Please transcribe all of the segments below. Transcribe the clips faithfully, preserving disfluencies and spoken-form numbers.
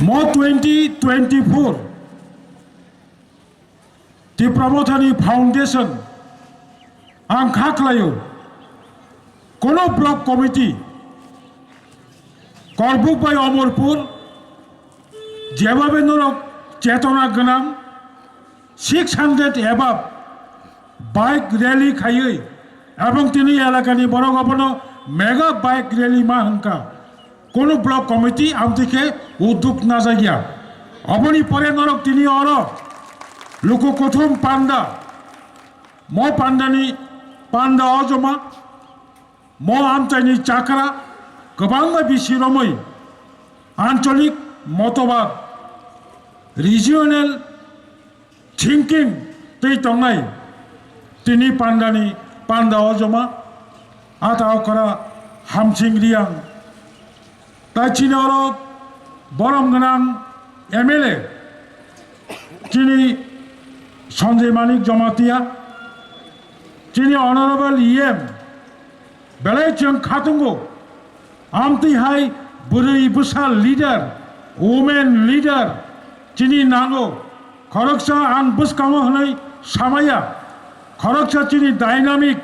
Mo twenty twenty-four Tipra Mothani Foundation ang kha khlaio, kono block committee, Korbuk bai Omorpur, jebabe norok chetona gwnang, six hundred above bike rally khaiwi, ebong tini elakani borok abono mega bike rally ma hwnkha. Kono block committee amtwi khe udduk najagya. Aboni pore norok tini oro luku kuthum panda, mo pandani panda ojoma, mo amchaini chakra kwbangma bisi romwi ancholik motobad, regional thinking twi tongnai tini pandani panda ojoma, ata okra Hamsing Riang. Tai chini oro borom gwnang M L A chini Sanjay Manik Jamatia, chini Honorable E M, belai chwng khatungo. Amtwi hai bwrwi bwsa leader, women leader chini nango. Khoroksa ang bwskango hwnwi samaya, khoroksa chini dynamic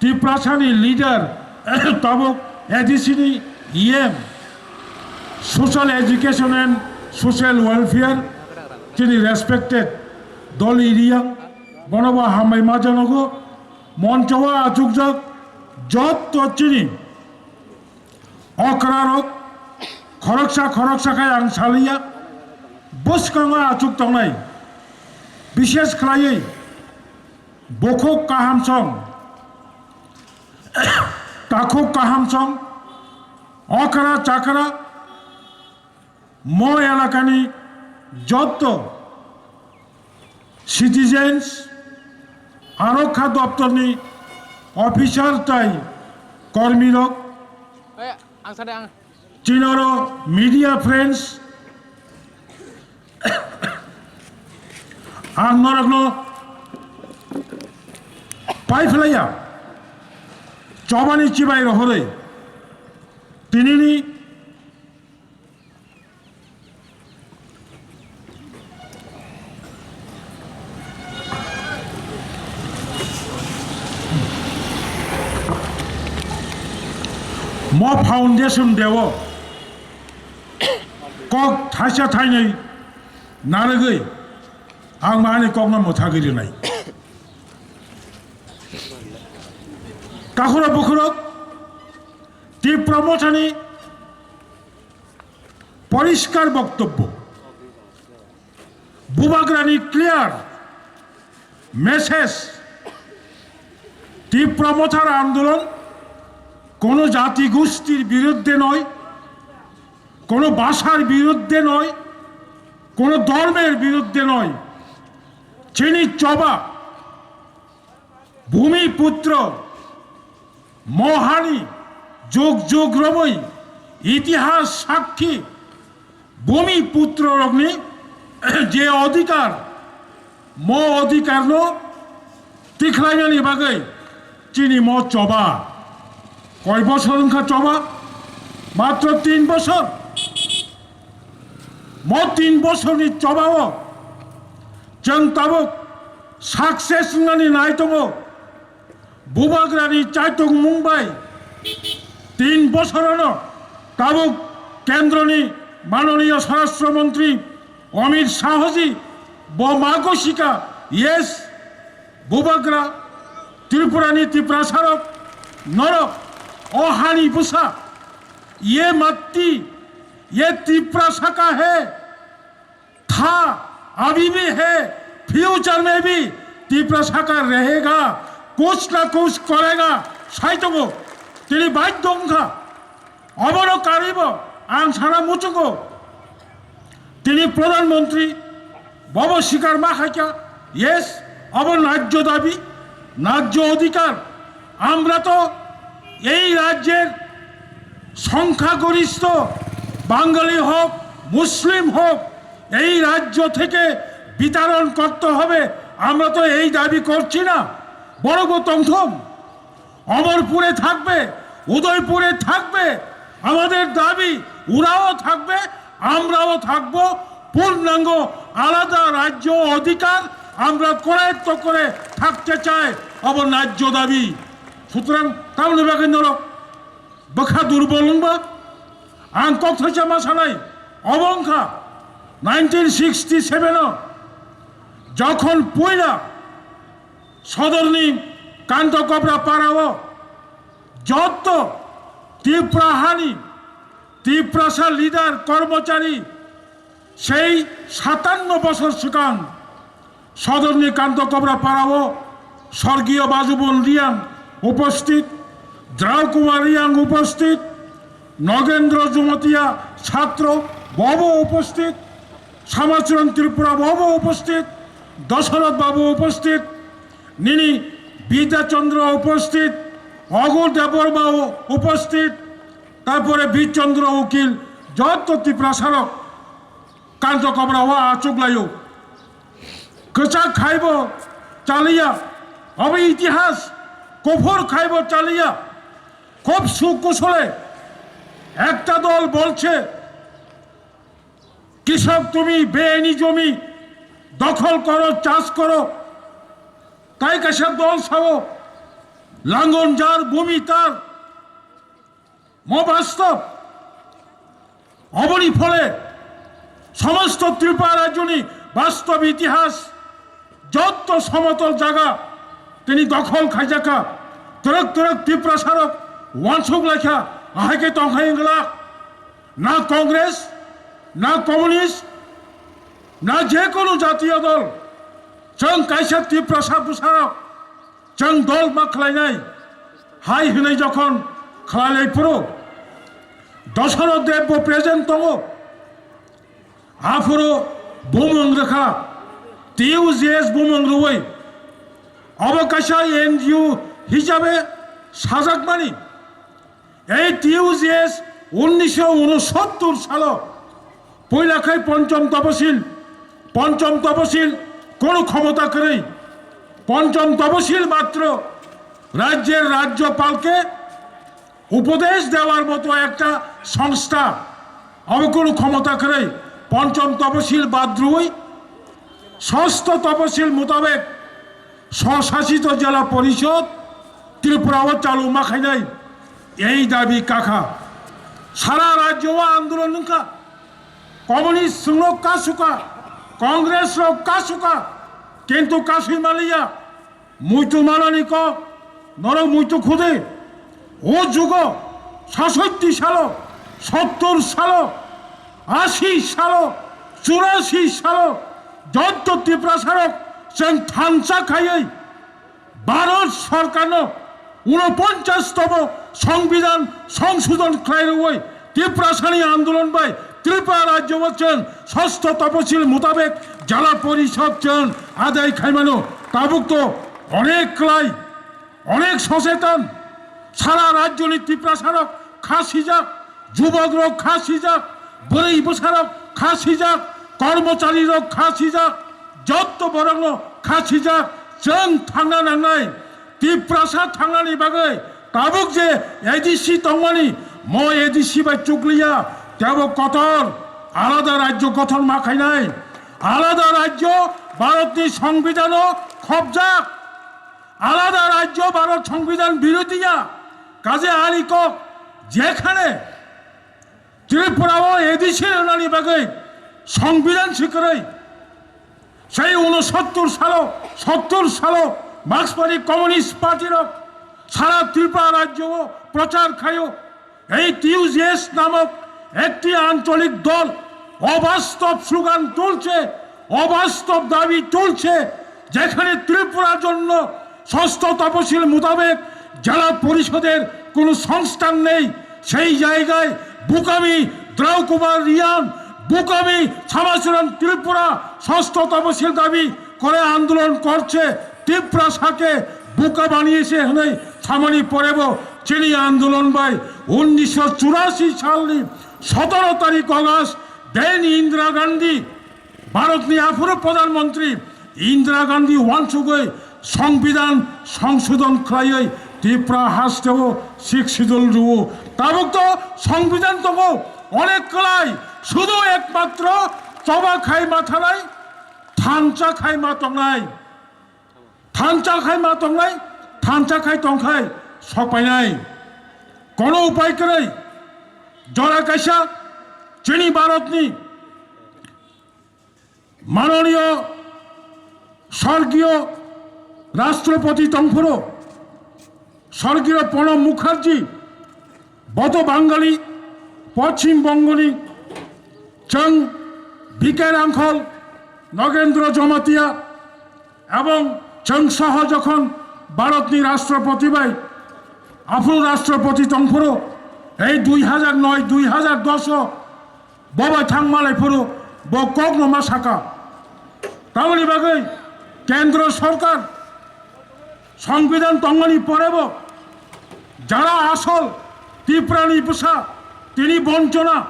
Tiprasani leader, tabuk A D C ni E M, Social Education and Social Welfare, chini respected Doli Riang, bono bo hambai ma janogo, moncho o achukjak jotto chini okrarok, khoroksa khoroksa khai ang saliya, bwskango achuk tongnai, bishes khlaiwi bukhuk kaham song, takhuk kaham song, okra chakra, mo elakani jotto citizens, arokha doptorni officer tai kormirok, Oya, ang sade ang. Chini oro media friends, ang norokno pai phlaiya, chobani chibai rohorwi tinini mo foundation deo kok thaisa thainwi narwgwi ang mani kokno mwthagwi rwnai. Takhura bukhurok Tipra Mothani poriskar boktobbo, Bubagrani clear message, Tipra Mothar andolon kono jati gostir biruddhe noy, kono bhashar biruddhe noy, kono dhormer biruddhe noy. Chini choba Bhumiputro, mohani jug jug romwi itihas sakki Bhumiputro rokni je odhikar, mo odhikarno tikhlainani bagwi chini mo choba. Koi bosor wngkha choba? Matro tin bosor. Mo tin bosorni chobao chwng tabuk success wngnani nai tongo. Bubagrani chaitokmung bai tin bosorono tabuk kendroni manoniyo swarashtra montri Amit Shahji bo mago sika, yes, Bubagra, Tripurani Tiprasarok, norok, o hani bwsa, ye matti, ye Tiprasa ka hai, tha, abhi bhi hai, future mein bhi Tiprasa ka rahega, kuch na kuch karega, sai tongo, tini baidhyo wngkha. Obono karwibo ang sana muchungo. Tini Pradhan Mantri bobo sikar ma khaikha, yes, obo nagyo dabi, nagyo odhikar. Amra to ei rajyer songkhagoristho Bangali hok, Muslim hok, ei rajyo theke bitaron korte hobe, amra to ei dabi korchi na, borok bo tongthung. অমরপুরে থাকবে, উদয়পুরে থাকবে, আমাদের দাবি উরাও থাকবে, আমরাও থাকবো পূর্ণাঙ্গ আলাদা রাজ্য অধিকার, আমরা করায়ত্ত করে থাকতে চাই, অব ন্যায্য দাবি। সুতরাং তামনি bagwi norok bwkha durbol wngba? Ang kok thaisa ma sanai, obo wngkha nineteen sixty seven o jokhon puila Sodorni Kantokobra parao jotto Tripura hani Tiprasa leader, kormochari, sei satanno bosor swkang Sodorni Kantokobra parao sorgiyo Bajubon Riang upasthit, Drau Kumar Riang upasthit, Nogendro Jumatia chhatro bobo upasthit, Samachuran Tripura bobo upasthit, Dasarath babu upasthit, nini Bidya Chandra upasthit, Agur Debbarma u-, upasthit, tarpore Bir Chandra Ukil, jotto Tiprasarok Kantokobra o achuk laio. Kwchak khaibo chaliya, obo itihas, kuphur khaibo chaliya. খুব সুকুশলে একটা দল বলছে, কৃষক তুমি বেআইনি জমি দখল করো, চাষ করো, তাই কাছে দল সাবো, লাঙ্গল যার ভূমি তার। মো বাস্তব, অবনি ফলে সমস্ত ত্রিপুরা রাজ্যনি বাস্তব ইতিহাস, যত সমতল জায়গা তিনি দখল খাইজাকা, তরক তরক ত্রিপুরা সারক ওয়ানসুক লেখা আহাইকে তংখাই Glück. Na Congress, na Communist, na je kono jatiyo dol, chwng kaisa Tiprasa bwsarok, chwng dol ma khlainai, hai hwnwi jokhon khlailai phuru, Dasarath Deb bo present tongo, aphuru bumung rwkha, T U J S bumung rwui, obo kaisa N G O hisabe sajakmani. Ei T U J S unnisho unosottor salo poila khai ponchom toposil, ponchom toposil kono khomota kwrwi, ponchom toposil matro rajyer rajyopalke upodesh dewar moto ekta songstha, obo kono khomota kwrwi, ponchom toposil badrwi, sosto toposil mutabek Swsasito Jela Porishod Tripura o chalu ma khainai, ei dabi kakha. Sara rajyo o andolon wngkha, Communist rok kasuka, Congress rok kasuka, kintu kasui maliya, muitu manani kok, norok muitu khudi. O jugo, sasotti salo, sottor salo, asi salo, churasi salo, jotto Tiprasarok chwng thansa khaiwi Bharat sorkarno unoponchas tomo Songbidan songsodhon khlai rwui Tiprasani andolon bai Tripura rajyo o chwng sosto toposil mutabek Jela Porishod chwng adai khaimano. Tabuk to onek klai, onek sosetan, sara rajyoni Tiprasarok kha sijak, jubokrok kha sijak, bwrwi bwsarok kha sijak, kormocharirok kha sijak, jotto borokno kha sijak, chwng thangna nangnai. Tiprasa thangnani bagwi tabuk je A D C tongmani, mo A D C bai chukliya, tebo kotor alada rajyo gothon ma khainai. Alada rajyo Bharatni Songbidano khobjak. Alada rajyo Bharat Songbidhan birodhiya, kaje ani kok jekhane Tripura o A D C rwnani bagwi Songbidhan sikwrwi, sei unosottor salo, sottor salo Marxbari Communist Party rok sara Tripura rajyo o prochar khaio. এই টিউজিএস নামক একটি আঞ্চলিক দল অবাস্তব স্লোগান তুলছে, অবাস্তব দাবি তুলছে, যেখানে ত্রিপুরার জন্য ষষ্ঠ তপশিল মোতাবেক জেলা পরিষদের কোনো সংস্থান নেই, সেই জায়গায় বোকামি দ্রাউ কুমার রিয়াং, বোকামি শ্যামাচরণ ত্রিপুরা ষষ্ঠ তপশিল দাবি করে আন্দোলন করছে। তিপ্রাসাকে বোকা বানিয়েছে হনেই সামনি পড়েব। চিনি আন্দোলন বাই উনিশশো চুরাশি সালনি সতেরো তারিখ অগাস্ট দেন ইন্দিরা গান্ধী, ভারতনি আফুরো প্রধানমন্ত্রী ইন্দিরা গান্ধী ওয়ানসুগই সংবিধান সংশোধন খাইয়ে ত্রিপুরা হাস্তেও সিক্স শিডিউল রুও। তাবুক তো সংবিধান তবো Onek kwlai, sudu ekmatro choba khai ma thanai, thansa khai ma tongnai. Thansa khai ma tongnai, thansa khai tongkhai sokpainai. Kono upai kwrwi, jora kaisa chini Bharatni Manoniyo Sorgiyo Rashtrapati tongphuru, Sorgiyo Pranab Mukherjee, boto Bangali, Poschim Bongoni, chwng B K Rangkhol, Nagendra Jamatia, ebong chwng soho jokhon Bharatni Rashtrapati bai aphuru Rashtrapati tongphuru, ei dui hajar noi, dui hajar dos o bobai thang malai phuru bo kokno ma saka. Tamoni bagwi Kendra Sorkar Songbidan tongmani porebo jara asol Tiprani bwsa tini bonchona,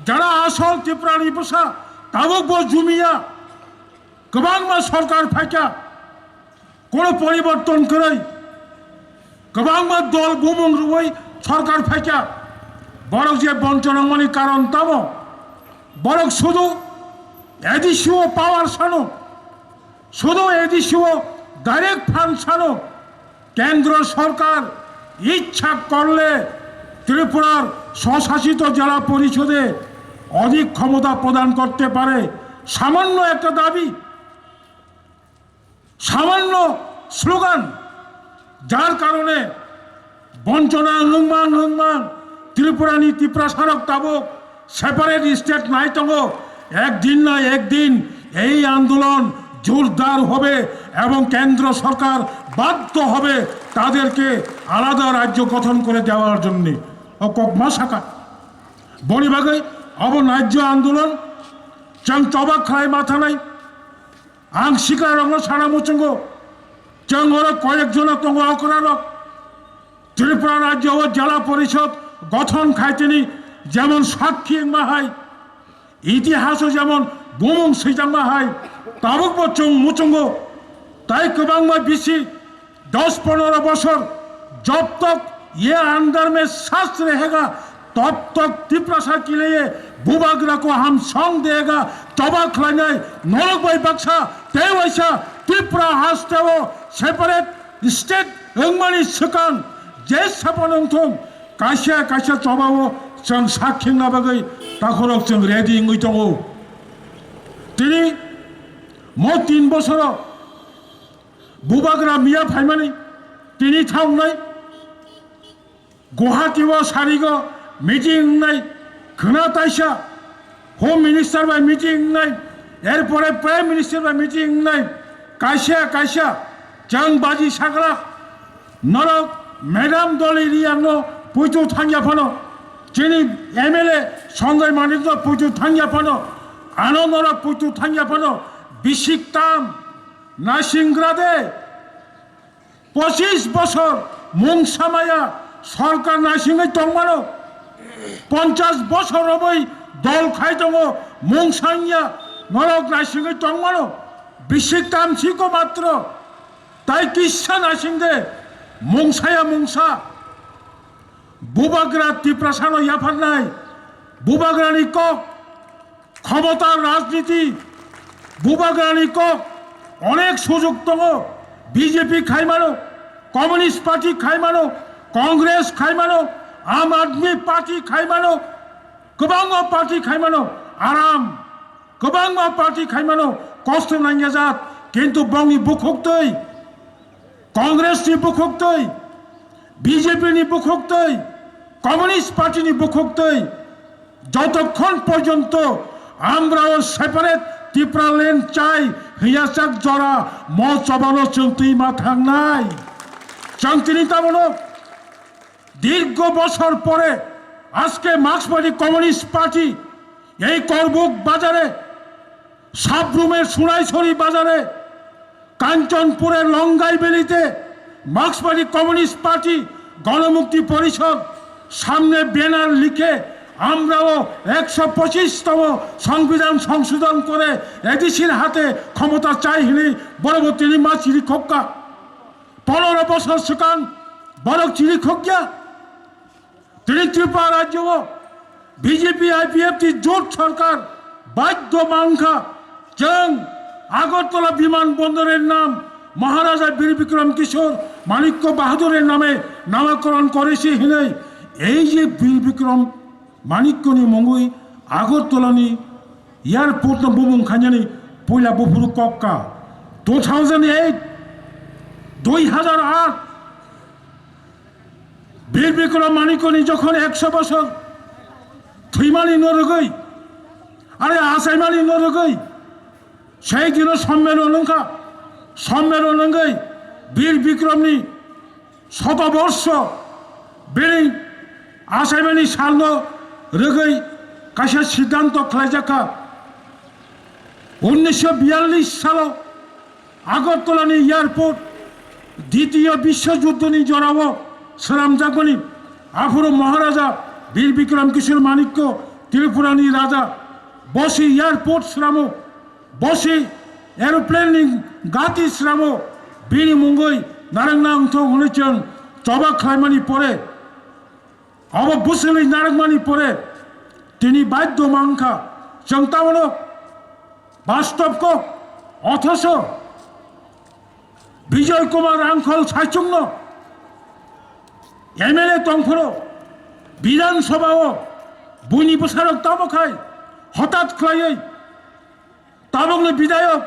jara asol Tiprani bwsa tabukbo jumiya, kwbangma sorkar phaikha, kono poriborton kwrwi, kwbangma dol bumung rwui sorkar phaikha. Borok je bonchona wngmani karon tamo? Borok sudu A D C o power sano, sudu A D C o direct fund sano. কেন্দ্র সরকার ইচ্ছা করলে ত্রিপুরার স্বশাসিত জেলা পরিষদে অধিক ক্ষমতা প্রদান করতে পারে। সামান্য একটা দাবি, সামান্য স্লোগান, যার কারণে বঞ্চনা হংমাং হংমাং ত্রিপুরানি তিপ্রাসারক tabuk separate state nai tongo, একদিন না একদিন এই আন্দোলন জোরদার হবে এবং কেন্দ্র সরকার বাধ্য হবে তাদেরকে আলাদা রাজ্য গঠন করে দেওয়ার জন্য। O kok ma saka. Boni bagwi abo naijyo andolon chwng choba khlai ma thanai. Ang sikarokno sana muchungo, chwng oro koyek jona tongo okrarok. Tripura rajyo o jela porishod gothon khaitini jemon sakhi wngma hai, itihaso jemon bumung swijangma hai, tabukbo chwng muchungo. Tai kwbangma bisi dos ponoro bosor jab tak ye andar mein saas rahega, tab tak Tiprasa ke liye bubagra ko hum sang dega, choba khlainai norok bai baksa, tei waisa Tripura haste o separate state wngmani swkang je sapan wngthung, kaisa kaisa choba o chwng sak khengna bagwi takhorok chwng ready wngwi tongo. Tini mo tin bosoro bubagra miya phaimani tini thangnai. Guwahati o sarigo meeting wngnai, khwna taisa Home Minister bai meeting wngnai, erpore Prime Minister bai meeting wngnai, kaisa kaisa chwng baji saglak norok Madam Dolly Riang no puitu thangya phano, chini M L A Sanjay Manik no puitu thangya phano, ano norok puitu thangya phano, bisik tam naisinggra de. Pochis bosor mungsa maya sorkar naisingwi tongmano, ponchas bosor romwi dol khai tongo, mungsa wngya norok naisingwi tongmano, bisik tamsiko matro, tai kisa naising de, mungsaya mungsa. Bubagra Tiprasano yapharnai, bubagrani kok, khomotar rajniti, bubagrani kok, onek sujok tongo, B J P khaimano, Communist Party khaimano, Congress khaimano, Aam Aadmi Party khaimano, kwbangma party khaimano, aram, kwbangma party khaimano, kosto nangyajak, kintu bongni bukhuktwi, Congress ni bukhuktwi, B J P ni bukhuktwi, Communist Party ni bukhuktwi, jotokhon porjonto amrao separate Tipraland chai hiyachak jora mo chobano chwng twi ma thangnai. Chwng tini tamono dirgo bosor pore aske Marksbari Communist Party ei Korbuk bazare, Sabrumer Sunaisori bazare, কাঞ্চনপুরের লঙ্গাই ভ্যালিতে মার্ক্সবাদী communist party গণমুক্তি পরিষদ সামনে ব্যানার লিখে আমরাও একশো পঁচিশতম সংবিধান সংশোধন করে এডিসির হাতে ক্ষমতা চাই হিলি বড় তিনি মা চিরি খোক্কা পনেরো বছর সুকান বড় চিরি খোকিয়া তিনি ত্রিপুরা রাজ্য বিজেপি আইপিএফটি জোট সরকার বাধ্য মাংখা, চং আগরতলা বিমানবন্দরের নাম মহারাজা বীর বিক্রম কিশোর মাণিক্য বাহাদুরের নামে নামকরণ করেছি হিনেই। এই যে বীর বিক্রম মাণিক্যনি মঙ্গই আগরতলানি এয়ারপোর্টনো bumung khainani puila buphuru kokka two thousand eight, দুই হাজার আট, বীর বিক্রম মাণিক্যনি যখন একশো বছর থুইমানি নরগই, আরে আসাইমানি নরগই, সেই দিনও সম্মেলন হংখা, সম্মেলন হংগই বীর বিক্রমনি শতবর্ষ বেড়ে আসাইমানি সালনো রোগই কাইসা সিদ্ধান্ত খাইজাকা। উনিশশো বিয়াল্লিশ সালো আগরতলানি এয়ারপোর্ট দ্বিতীয় বিশ্বযুদ্ধনি জরাও সালামজাকমানি আফুরো মহারাজা বীর বিক্রম কিশোর মাণিক্য ত্রিপুরানি রাজা বসি এয়ারপোর্ট সালামো বসি aeroplane ni gati sramo bini mungwi narwkna wngthok hwnwi chwng choba khlaimani pore, abo bwswlwi narwkmani pore tini baidho mankha chwng tamono bastob kok. Othoso Bijoy Kumar Rangkhol saichungno M L A tongphuru Bidhan Sabha o buini bwsarok tamo khai hotat khlaiwi tabukni bidhayok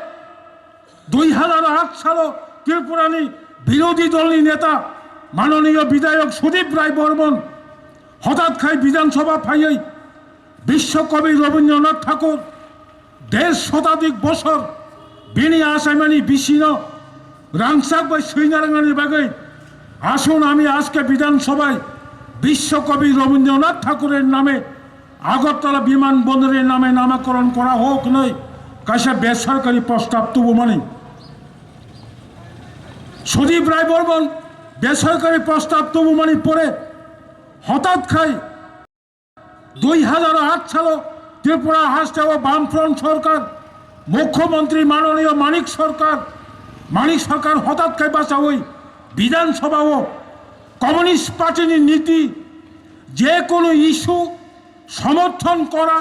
dui hazar aat salo Tripurani birodhi dolni neta manoniyo bidhayok Sudip Rai Bormon hotat khai Bidhan Sabha phaiwi Biswa Kobi Rabindranath Thakur der shotadik bosor bini achaimani bisino rangchak bai swina rwnani bagwi aswng ami ajke Bidhan Sabhai Biswa Kobi Rabindranath Thakurer name Agartala Biman Bondorer name namakoron kora hok hwnwi kaisa besorkari prostab tubumani. Sudip Rai Bormon besorkari prostab tubumani pore hotat khai dui hazar aat salo Tripura hasteo Bamfront sorkar, Mukhyamantri manoniyo Manik Sarkar, Manik Sarkar hotat khai bachawi Bidhan Sabha o Communist Party ni niti je kono issue সমর্থন করা,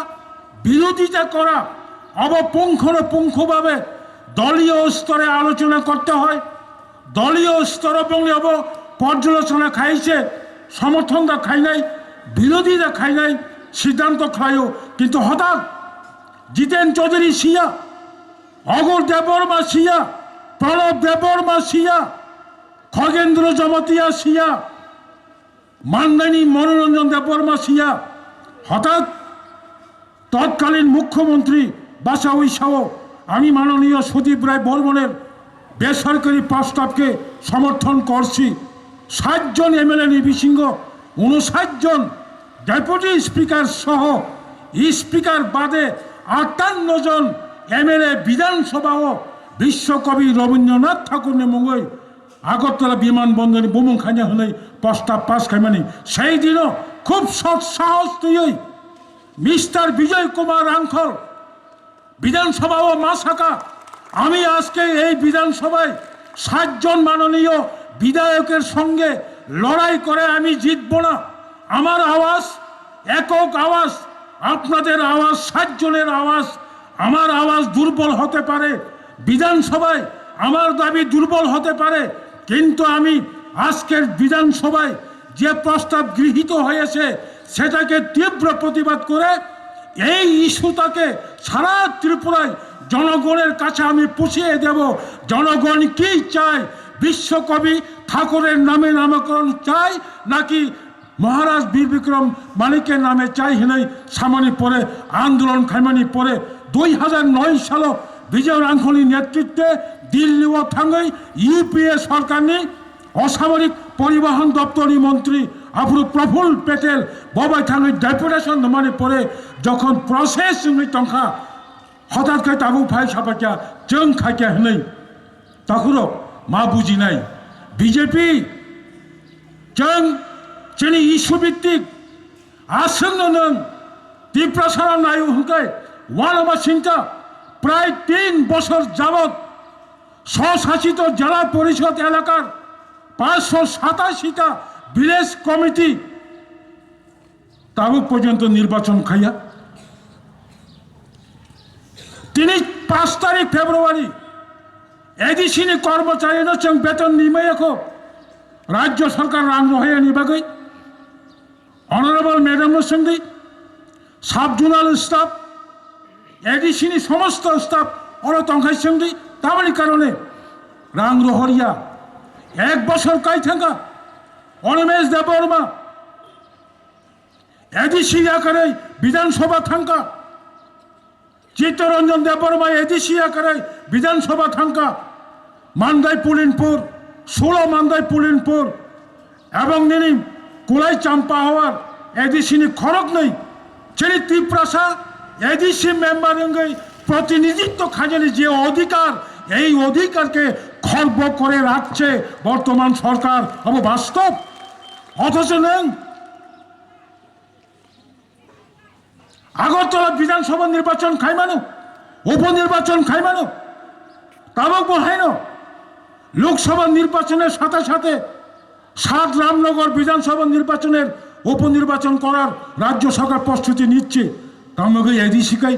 বিরোধিতা করা, অব পুঙ্খানুপুঙ্খভাবে দলীয় স্তরে আলোচনা করতে হয়। দলীয় স্তরে বংলে অব পর্যালোচনা খাইছে, সমর্থন দা খাইনাই, বিরোধিতা খাইনাই সিদ্ধান্ত খাইও। কিন্তু হঠাৎ জিতেন চৌধুরী সিয়া, অগর দেববর্মা সিয়া, প্রণব দেববর্মা সিয়া, খগেন্দ্র জমাতিয়া সিয়া, মান্দাইনি মনোরঞ্জন দেববর্মা সিয়া হঠাৎ তৎকালীন মুখ্যমন্ত্রী বাসাউই সাও আমি মাননীয় সুদীপ রায় বর্মনের বেসরকারি প্রস্তাবকে সমর্থন করছি। ষাট জন এমএলএ নিবিসিংহ ঊনষাট জন ডেপুটি স্পিকার সহ স্পিকার বাদে আটান্ন জন এমএলএ বিধানসভাও বিশ্বকবি রবীন্দ্রনাথ ঠাকুরনি মুঙে আগরতলা বিমানবন্দরনি bumung khaina hwnwi prostab pass khaimani. Sei dino khub sot sahos twiwi Mister Bijoy Kumar Rangkhol বিধানসভাও ma sakha, আমি আজকে এই বিধানসভায় ষাট জন মাননীয় বিধায়কের সঙ্গে লড়াই করে আমি জিতব না। আমার আওয়াজ একক আওয়াজ, আপনাদের আওয়াজ ষাট জনের আওয়াজ। আমার আওয়াজ দুর্বল হতে পারে, বিধানসভায় আমার দাবি দুর্বল হতে পারে, কিন্তু আমি আজকের বিধানসভায় যে প্রস্তাব গৃহীত হয়েছে সেটাকে তীব্র প্রতিবাদ করে এই ইস্যুটাকে সারা ত্রিপুরায় জনগণের কাছে আমি পৌঁছিয়ে দেব। জনগণ কি চায়? বিশ্বকবি ঠাকুরের নামে নামকরণ চাই নাকি মহারাজ বীর বিক্রম মানিকের নামে চাই হিনই সামানি পরে আন্দোলন খাইমানি পরে দুই হাজার নয় সালো বিজয় রাংখলনি নেতৃত্বে দিল্লিও থাঙ্গই ইউপিএ সরকারনি অসামরিক পরিবহন দপ্তরনি মন্ত্রী আফুরু প্রফুল্ল পেটেল ববাই থাঙ্গই ডেপুটেশন দমানি পরে যখন প্রসেস হই তংখা হঠাৎ করে তাবু ফাইল সাপাইকা চং খাইকা হনই তাখুরো মা বুঝিনাই BJP Chwng chini issue bhittik aswkno nwng Tiprasano naio hwnkhe uanama singcha prai tin bochor jabot swsasito jela porishod elakar panchsho satashita village committee Tabuk porjonto nirbachon khaiya. Tini paanch tarik February, A D C ni kormochari no chwng beton ni maya kho. Rajya sarkar rang rohaya ni bagwi. Honorable madam no swngdi, sub zonal staff, A D C ni somosto staff oro tongkhai swngdi, tamoni karone rang rohorya. Ek bosor kai thangkha Animesh Debbarma A D C yakarwi Bidhan Sabha thangkha. Chittaranjan Debbarma A D C yakarwi Bidhan Sabha thangkha, Mandai Pulinpur, Sulo Mandai Pulinpur, ebong nini Kulai Champahawar A D C ni khoroknwi chini Tiprasa A D C member wngwi protinidhitto khainani je odhikar, ei odhikarke khorbo kore rakhche bortoman sorkar, abo bastob. Othocho nwng Agartala Bidhan Sabha nirbachon khaimano, upo nirbachon khaimano, tabok bo haino Lok Sabha nirbachonor sathe sathe সাত রামনগর বিধানসভা নির্বাচনের উপনির্বাচন করার রাজ্য সরকার প্রস্তুতি নিচ্ছে। তার লগে A D C kai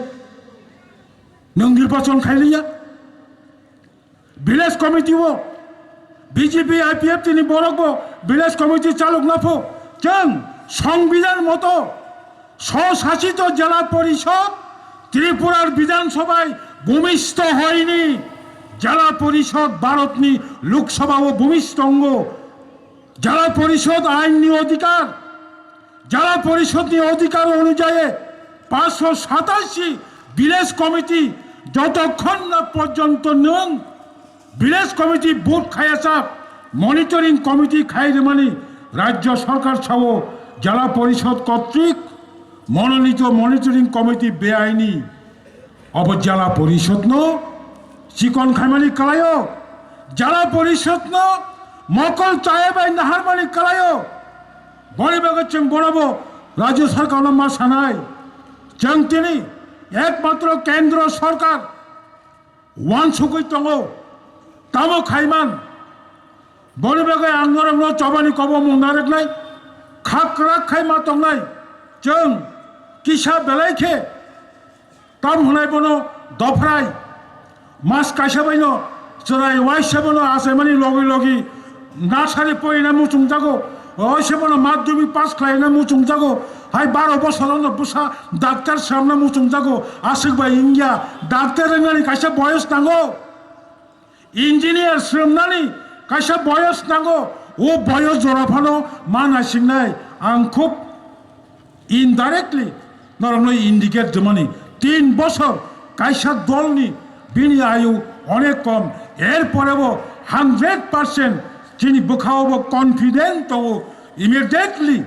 nwng nirbachon khailiya. Village committee o B J P I P F T ni borok bo village committee chalok na pho. Chwng সংবিধান মতো স্বশাসিত জেলা পরিষদ ত্রিপুরার বিধানসভায় ভূমিষ্ঠ হয়নি। জেলা পরিষদ ভারতনি লোকসভাও ভূমিষ্ঠ অঙ্গ। জেলা পরিষদ আইননি অধিকার, জেলা পরিষদনি অধিকার অনুযায়ী পাঁচশো সাতাশি ভিলেজ কমিটি যতক্ষণ না পর্যন্ত নং ভিলেজ কমিটি ভোট খাইয়াচাক মনিটরিং কমিটি খাই রেমানি রাজ্য সরকার ছাও জেলা পরিষদ কর্তৃক মনোনীত মনিটরিং কমিটি বেআইনি। Obo jala porishod no chikon khaimani kwlaio, jala porishod no mokol chaya bai naharmani kwlaio. Boni bagwi chwng bonobo rajya sarkar no ma sanai, chwng tini ekmatro kendro sarkar wansugwi tongo, tamo khaiman. Boni bagwi ang norokno chobani kobo mung narwknai, kha kwrak khai ma tongnai. Chwng kisa belai khe tam hwnai bono dophrai. Mas kaisa baino chwrai waisa bono achaimani logi logi nasari poina muchungjago, waisa bono madhyamik pass khlaina muchungjago. Hai baro bosorono bwsa doctor swnamna muchungjago, aswk bai wngya, doctor wngnani kaisa boyos nango. Engineer swnamnani kaisa boyos nango, o boyos jora phano ma naisingnai. Ang khub indirectly norokno indicate rwmani, tin bosor kaisa dolni bini ayu onek kom, er porebo hundred percent chini bwkhao bo confident tongo, immediately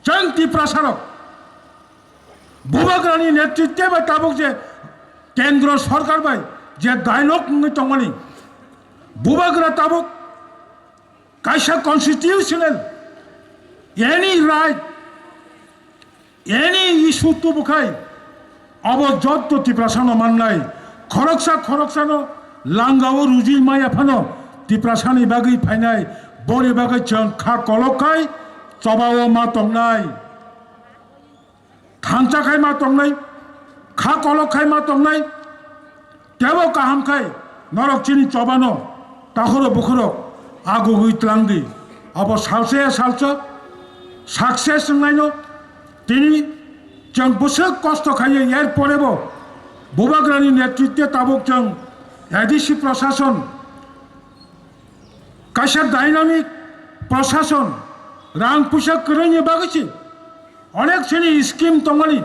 Chwng Tiprasarok Bubagrani netritwe bai tabuk je kendro sorkar bai je dialogue wngwi tongmani, Bubagra tabuk kaisa constitutional any right, any issue tubukhai, abo jotto Tiprasano mannai, khoroksa khoroksano langao ruji maya phano Tiprasani bagwi phainai, boni bagwi chwng kha kolok khai chobao ma tongnai, thansa khai ma tongnai, kha kolok khai ma tongnai. Tebo kaham khai norok chini chobano takhoro bukhorok agugwi tlangdi. Abo salsa ya salsa success wngnaino tini chwng bwswk kosto khaiwi, er porebo Bubagrani netritwe tabuk chwng A D C prashason kaisa dynamic prashason, rang puisa kwrwini bagwi se onek sini scheme tongmani,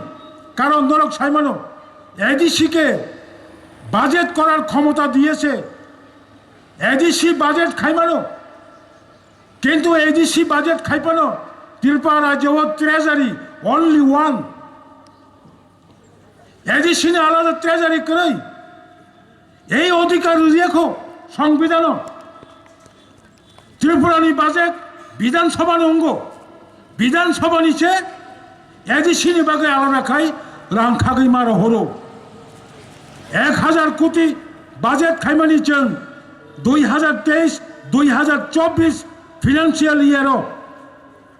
karon norok saimano A D C ke budget korar khomota diyese, A D C budget khaimano, kintu A D C budget khaipano Tripura rajyo o treasury only one, A D C ni alada treasury kwrwi. Ei odhikar rwjiyakho Songbidhano. Tripura ni budget Bidhan Sabha no wngo. Bidhan Sabha ni se A D C ni bagwi alada khai rang khagwi ma rohoro. Ek hazar koti budget khaimani chwng dui hazar teis, dui hazar chobbish financial year o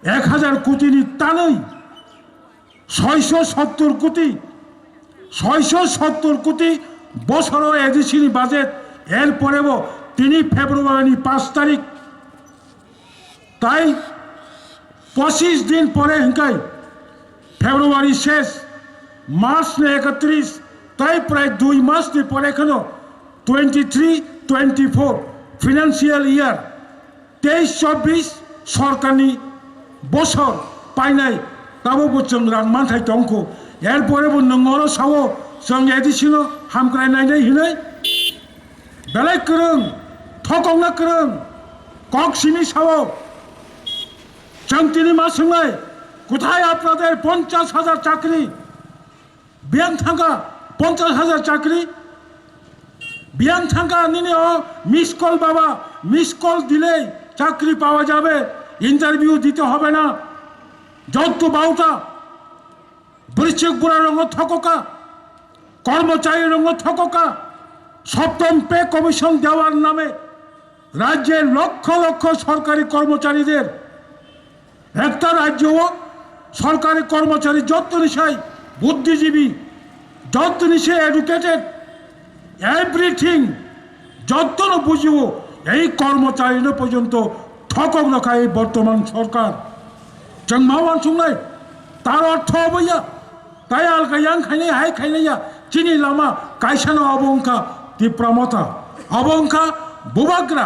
ek hazar koti ni tanwi ছয়শো সত্তর কোটি, ছয়শো সত্তর কোটি বছরো ADC ni budget, এরপরেও তিনি ফেব্রুয়ারি পাঁচ তারিখ, তাই পঁচিশ দিন পরে হিংকাই ফেব্রুয়ারি শেষ, মার্চ নে একত্রিশ, তাই প্রায় দুই মাস নি পরে এখনো twenty three twenty four financial year, তেইশ চব্বিশ সরকারনি বছর পাইনাই, tabukbo chwng rang manthai tongkho. Erporebo nwng oro sao chwng A D C no hamkrai nainai hinwi belai kwrwng, thokokna kwrwng, kok simi sao chwng tini ma swngnai, কোথায় আপনাদের পঞ্চাশ হাজার চাকরি? Biyang thangkha পঞ্চাশ হাজার চাকরি? Biyang thangkha nini o miss call baba, miss call দিলেই চাকরি পাওয়া যাবে, interview দিতে হবে না? যত বাউটা, বৃশ্চিক বুড়া রঙ থককা, কর্মচারী রঙ থককা, সপ্তম পে কমিশন দেওয়ার নামে রাজ্যের লক্ষ লক্ষ সরকারি কর্মচারীদের একটা রাজ্য, সরকারি কর্মচারী যত নিশাই বুদ্ধিজীবী, যত নিশে এডুকেটেড, এভরিথিং যত বুঝিও, এই কর্মচারী পর্যন্ত ঠকক রাখা এই বর্তমান সরকার। Chwng ma uansuknai, tar ortho obo ya, tai alka yang khainai, hai khainai ya, chini lama kaisano obo wngkha Tipra Motha, obo wngkha Bubagra,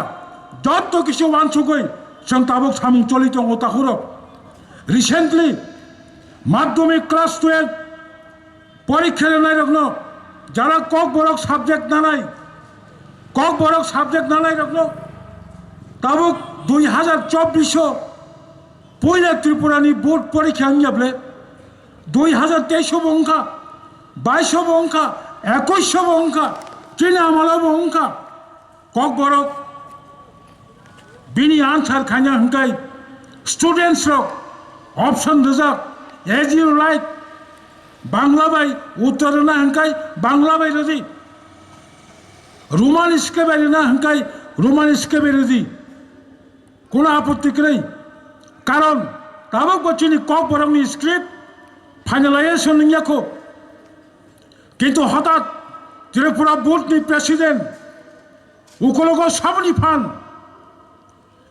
jotto kisu uansugwi chwng tabuk samung choli tongo takhurok. Recently, madhyamik class twelve porikha rwnairokno, jara Kokborok subject nanai, Kokborok subject nanairokno tabuk dui hazar chobbish o puila Tripurani board porikha wngya ble, dui hazar teis o bo wngkha, bais o bo wngkha, ekush o bo wngkha, chini amalo bo wngkha. Kokborok bini answer khaina hwnkhe students rok option rijak, as you like, Bangla bai uttor rwna hwnkhe Bangla bai rwdi, Roman script bai rwna hwnkhe Roman script bai rwdi. Kuno apotti kwrwi. Karon tabuk bo chini Kokborokni script finalization wngya kho. Kintu hothat Tripura Board ni President ukulogo saboni phan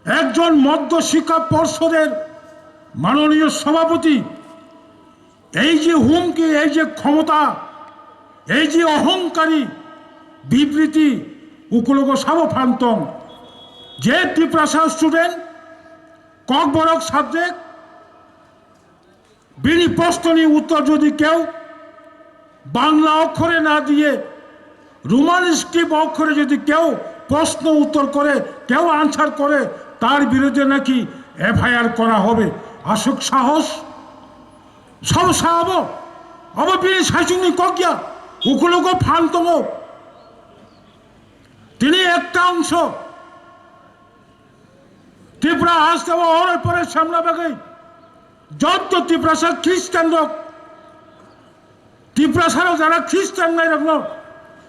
ekjon Madhya Shiksha Porshoder manoniyo sabhapoti, ei je humki, ei je khomota, ei je ohongkari bibriti, ukulogo sabo phan tong je Tiprasa student Kokborok subject, bini প্রশ্ননি উত্তর যদি কেউ বাংলা অক্ষরে না দিয়ে Roman script অক্ষরে যদি কেউ প্রশ্ন উত্তর করে, কেউ আনসার করে, তার বিরুদ্ধে নাকি এফআইআর করা হবে। আসুক সাহস, sabo sa abo, abo bini saichungni kok ya, ukulogo phan tongo. Tini ekta ongso Tripura hasteo ore pore samna bagwi jotto Tiprasa Christian rok, Tiprasa rok jara Christian nai rokno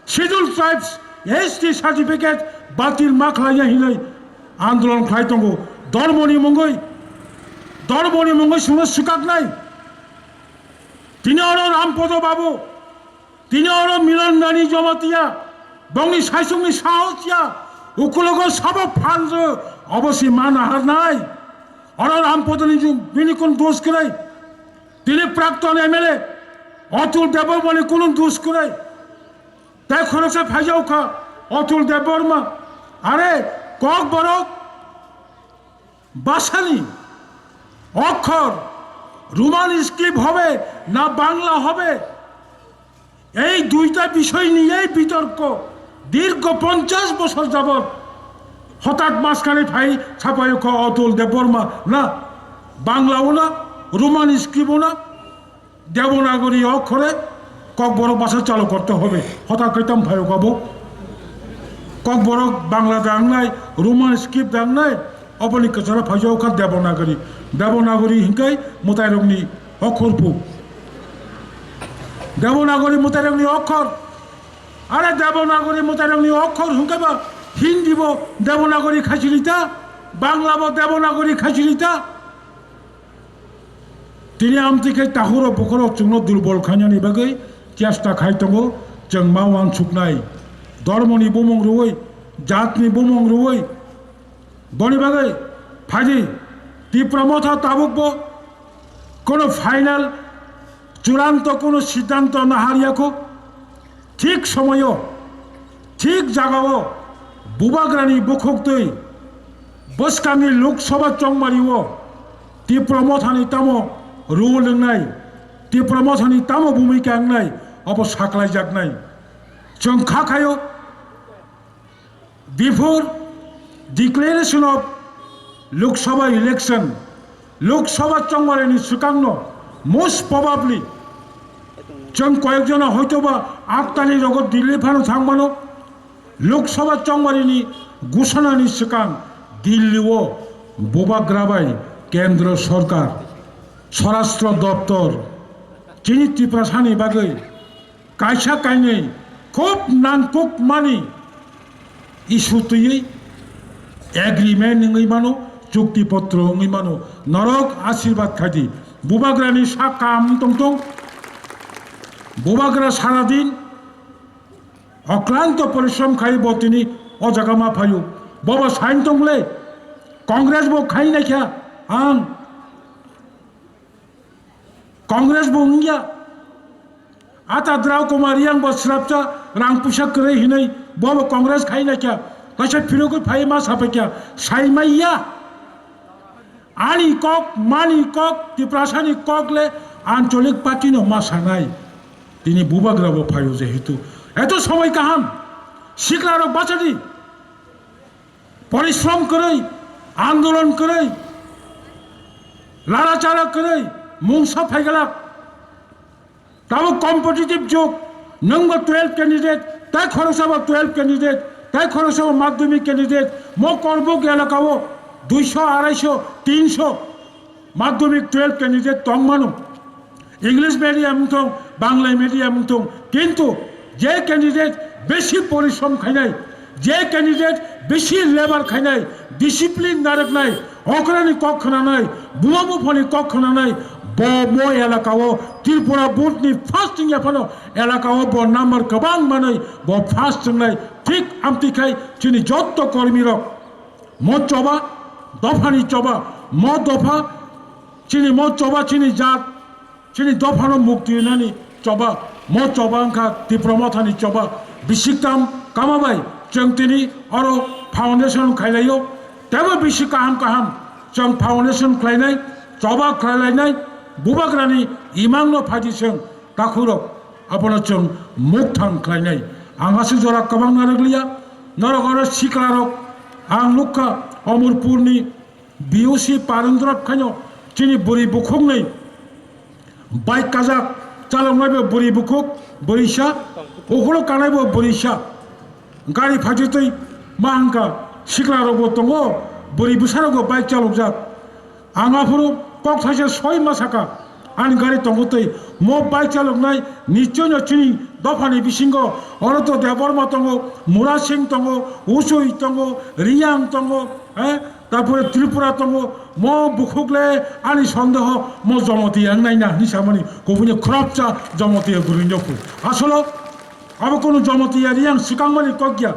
Schedule Tribes S T certificate batil ma khlaiya hinwi andolon khlai tongo. Dormoni mungwi, dormoni mungwi sungno swkaknai. Tini oro Rampodo Babu, tini oro Milan Rani Jamatia, bongni saichungni sahos ya, ukulogo sabo phanjo obosi mana harnai. Oro Rampodoni ju-, bini kun dos kwrwi. Tini prakton M L A Atul Debbarmani kunu dos kwrwi. Tei khoroksa phaijao kha Atul Debbarma. Are, Kokborok ভাষানি অক্ষর Roman script হবে না বাংলা হবে, এই দুইটা বিষয় নিয়েই বিতর্ক দীর্ঘ পঞ্চাশ বছর যাবত। হঠাৎ মাঝখানে ফাই ছাপাই অতুল দেববর্মা না বাংলাও না, রোমান স্ক্রিপ্টও না, দেবনাগরী অক্ষরে ককবরক ভাষা চালু করতে হবে। হঠাৎ কইতাম ভাই বাবু, ককবরক বাংলা দাংনাই, রোমান স্ক্রিপ্ট দাংনাই, অবনি কচরা ফাইজাও খা দেবনাগরী। দেবনাগরী হিংকাই মোতাইরকনি অক্ষর পু। দেবনাগরী মোতাইরকনি অক্ষর। আরে দেবনাগরী মোতাইরকনি অক্ষর হিংকাইবা হিন্দিবো দেবনাগরী খাইছিলিতা, বাংলাবো দেবনাগরী খাইছিলিতা। Tini amtwi khe tahuro bukhuro chwngno durbol khainani bagwi chesta khai tongo, chwng ma uansuknai. Dhormoni bumung rwui, jatni bumung rwui, boni bagwi phaidi Tipra Motha tabukbo kono final, churanto kono siddhanto nahariyakho. Thik somoyo, thik jagao Bubagrani bukhuktwi bwskangni Lok Sabha chongmario Tipra Mothani tamo role wngnai, Tipra Mothani tamo bhumika wngnai, obo saklaijaknai. Chwng kha khaio, before declaration of Lok Sabha election, Lok Sabha chongmarini swkangno most probably chwng koyekjona hoitoba aktani rogo Delhi phano thangmano. Lok Sabha chongmarini gusonani swkang Delhi-o Bubagra bai Kendra Sorkar, Swarashtra Doptor chini Tiprasani bagwi kaisa kainwi khub nangkukmani issue twiwi agreement wngwi mano, chukti potro wngwi mano. Norok asirwad khaidi. Bubagrani sak kaham tongtong. Bubagra saradin oklanto porishrom khai bo tini o jaga ma phaio. Bobo sain tongle, Congress bo khai naikha ang. Congress bo wngya. Ata Drau Kumar Reang bo srapsa rang puisa kwrwi hinwi bobo Congress khai naikha. Kaisa phirogwi phai ma sapaikha. Sai maiya. Ani kok, mani kok, Tiprasani kok le ancholik party no ma sanai. Tini Bubagra bo phaio jehetu. Eto somoi kaham. Sikla rok bachadi. Porishrom kwrwi, andolon kwrwi, lara chara kwrwi, mungsa phaigalak. Tabuk competitive jug, nwngbo twelve candidate, tai khoroksa bo twelve candidate, tai khoroksa bo madhyamik candidate, mo Korbuk elaka o duiso, araisho, tinso madhyamik twelve candidate tongmano. English medium wngthong, Bangla medium wngthong, kintu je candidate besi porishrom khainai, je candidate besi labour khainai, discipline narwknai, okrani kok khwnanai, buma buphani kok khwnanai, bo mo elaka o Tripura board ni first wngya phano elaka o bo number kwbang manwi bo first wngnai. Thik amtwi khai chini jotto kormi rok mo choba, dophani choba, mo dopha, chini mo choba, chini jat, chini dophano mukti rinani choba, mo choba wngkha Tipra Mothani choba. Bisiktam kama bai chwng tini oro foundation khailaio, tebo bisi kaham kaham chwng foundation khlainai, choba khlailainai, Bubagrani imangno phaidi chwng takhurok abono chwng mukthang khlainai. Ang aswk jora kwbang narwkliya, norok oro siklarok ang nukha Omorpurni B O C Parendra khaino chini bwrwi bukhuknwi bike kajak chaloknai bo bwrwi bukhuk bwrwisa, ukhulok kanai bo bwrwisa. Gari phaitwi twi ma hwnka siklarokbo tongo, bwrwi bwsarokbo bike chalokjak. Ang aphuru kok thaisa soi ma saka, ani gari tongo twi mo bike chaloknai nichoi no chini dophani bisingo oro to Debbarma tongo, Murasing tongo, Usui tongo, Riyang tongo, eh, tarpore Tripura tongo, mo bukhuk le ani sondeho mo Jamatia wng nai na hinwi samani kubuni khoroksa Jamatia bwrwi nokhu. Asolo abo kunu Jamatia Riyang swkangmani kok ya.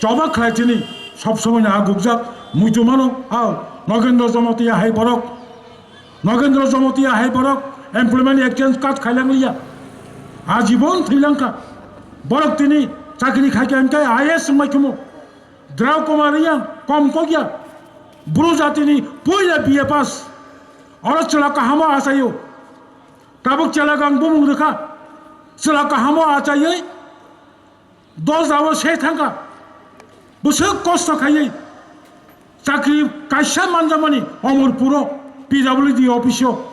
Choba khlai chini sob somoi no a gukjak muitu mano, ao Nogendra Jamatia hai borok, Nogendra Jamatia hai borok employment exchange card khailang liya, ajibon thwilang kha. Borok tini chakri khai kha hwnkhe I A S wngmai khumu. Drau Kumar Riyang kom kok ya, Bru jatini puila B A pass, oro chwla kahamo achaio, tabuk chwla gang bumung rwkha, chwla kahamo achaiwi dojao se thangkha, bwswk kosto khaiwi chakri kaisa manjamani Omorpuro P W D office o